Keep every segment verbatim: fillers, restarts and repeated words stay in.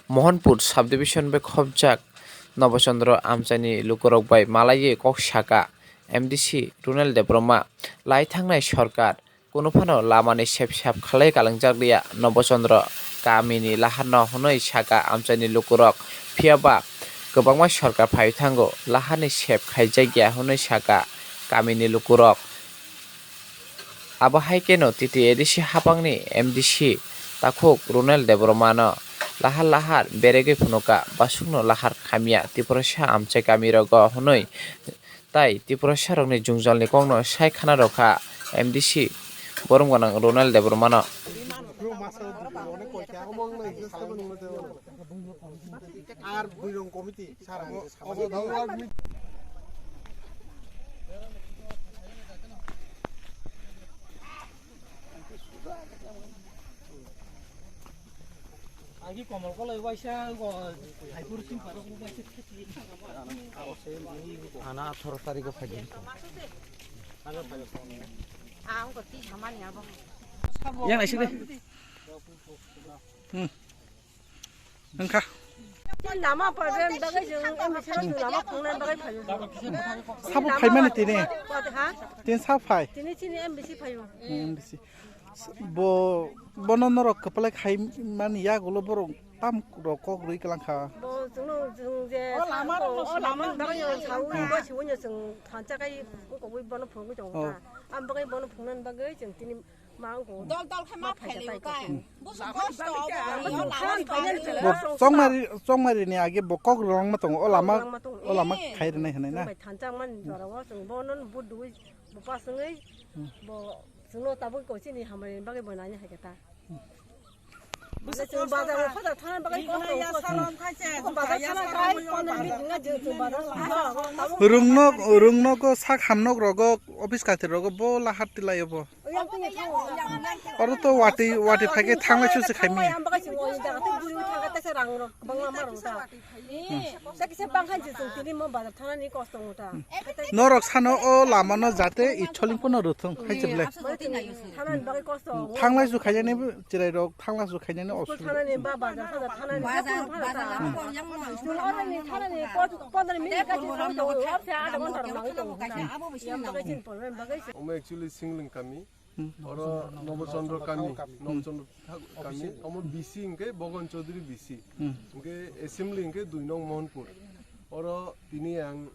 Mohanpur subdivision bai khopjak Nobo Chandra amchaini lukurok bai malaiwi kok saka M D C Runel Debbarma, lai thangnai sorkar kunu phano lamani sep sap khalai kalangjak liya Nobo Chandra kamini laharno hwnwi saka amchaini lukurok, phiya ba kwbangma sorkar phai thango laharni sep khaijak ya hwnwi saka kamini lukurok. Abo hai kheno T T A D C hapangni M D C takhuk Runel Debbarmano lahar lahar beregwi phunukha, basukno lahar khamya Tiprasa amchai kamirogo hwnwi, tai Tiprasarokni jwngjalni kokno sai khana rwkha M D C borom gwnang Runel Debbarmano. Ar buirong committee sara. Agi komol kolai waisa go haipur sing paro waisa. Ana atharo tarikh o phai. Ang ko ti samani abo. Yang naisik de. Hmm. Wngkha. Lama problem bagwi chwng, lama phungnani bagwi phaio. Sabo phaimani tini? Ha? Tini sa phai? Tini chini M D C phaio. M D C. Bo, bono norok kwplai khai mani yagulo borok tam rok kok rwi kwlangkha. Bo chwngno chwng je o lama rok, o lama bagwi sawi bo siwinyo chwng thansa kai kokwi bono phungwi tongo. Oh. Am bagwi bono phungnani bagwi chwng tini Dol dol khe ma phailaiyo kai. Busu kosto obo, ani o lama ni bagwi. Bo chongmari, chongmari ni age bo kok rwlangma tongo, o lama, o lama khai rwnai hwnwi na. Thansa man jora o chwng bono budui bo paswngwi bo chwngno tabuk ko chini hamari bagwi bo nani hai khe ta. Busu kosto bazar o bazar thana bagwi kosto. Bazar thana kai pondro minute ngai je bazar. Rungno, rungno ko sak hamnok rogo office kathir rogo bo lahar tilai obo. Oro to wati, wati phaikhe thanglai susi khaimi. Norok sano o lama no jate itholing pono rwthung hai chwble. Thanglai su khaijani chwrai rok, thanglai su khaijani osubida. Omo actually Singling kami. Hmm. Oro Nobochandra kami, Nobochandra Tha-, kami, omo B C hwnkhe Bogon Chaudhary B C. Hmm. Hwnkhe assembly hwnkhe dui nong Mohanpur. Oro tini ang,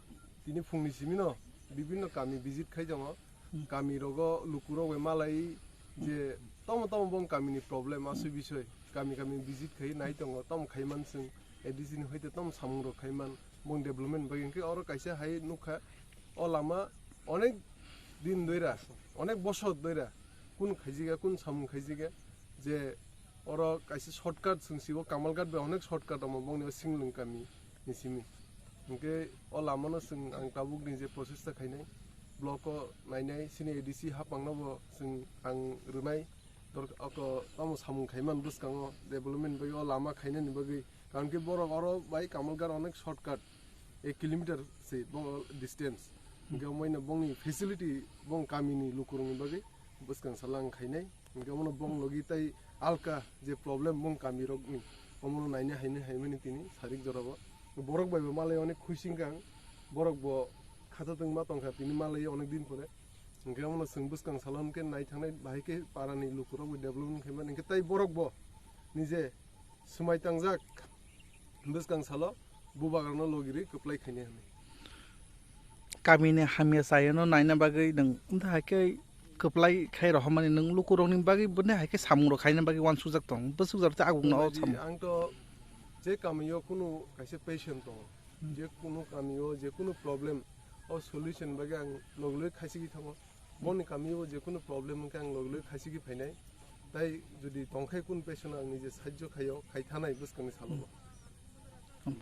tini phungni simino bibinno kami visit khai tongo. Hmm. Kami rogo lukurok bai malai je tamo tamo bong kamini problem asui bisoi. Kami kami visit khai nai tongo, tamo khai man chwng A D C ni hoite tamo samung rok khai man, bong development bagwi hwnkhe oro kaisa hai nukha. O lama onek din doira, onek bosor doira kun khaijiga, kun samung khaijiga, je oro kaisa shortcut chwng sibo Kamalghat bai onek shortcut omo bongni o Singling kami ni simi. Hwnkhe o lamano chwng ang tabukni je prochesta khainai, block o nainai, sini A D C hapangno bo chwng ang rwnai, dor-, oko tamo samung khaiman bwskango development bagwi o lama khainani bagwi. Karon khe borok oro bai Kamalghat onek shortcut, ek kilometer se bo distance. Hwnkhe omoino bongni facility bong kamini lukurokni bagwi bwskang salo ang khainai. Hwnkhe omono bong logi tai alka je problem bong kamirokni, omono naina haini haimani tini sarik jorabo. Borok bai bo malai onek khuising kang, borok bo khatatwng ma tongkha tini malai onek din pore. Hwnkhe omono chwng bwskang salo hwnkhe naithangnai bahai khe parani lukurok bo development khaimani hwnkhe tai borok bo nije swmai tangjak bwskang salo bubagrano logirwi kwplai khainai hwnwi. Kamini hamya chayano naina bagwi nwng wngkha hai khe kwplai khai rohormani nwng lukurokni bagwi bwni hai khe samungrok khaina bagwi uansukjak tong, bwswkjak tei agungno o samung. Ang to je kamio kunu kaisa patient tongo, hmm, je kunu kamio je kunu problem o solution bagwi ang logiloi khaisigwi thango. Boni kamio je kunu problem wngkha ang logiloi khaisigwi phainai. Tai jodi tongkhai kun patient ang nije sahajjo khaio, khai thanai bwskangni salono. Hmm.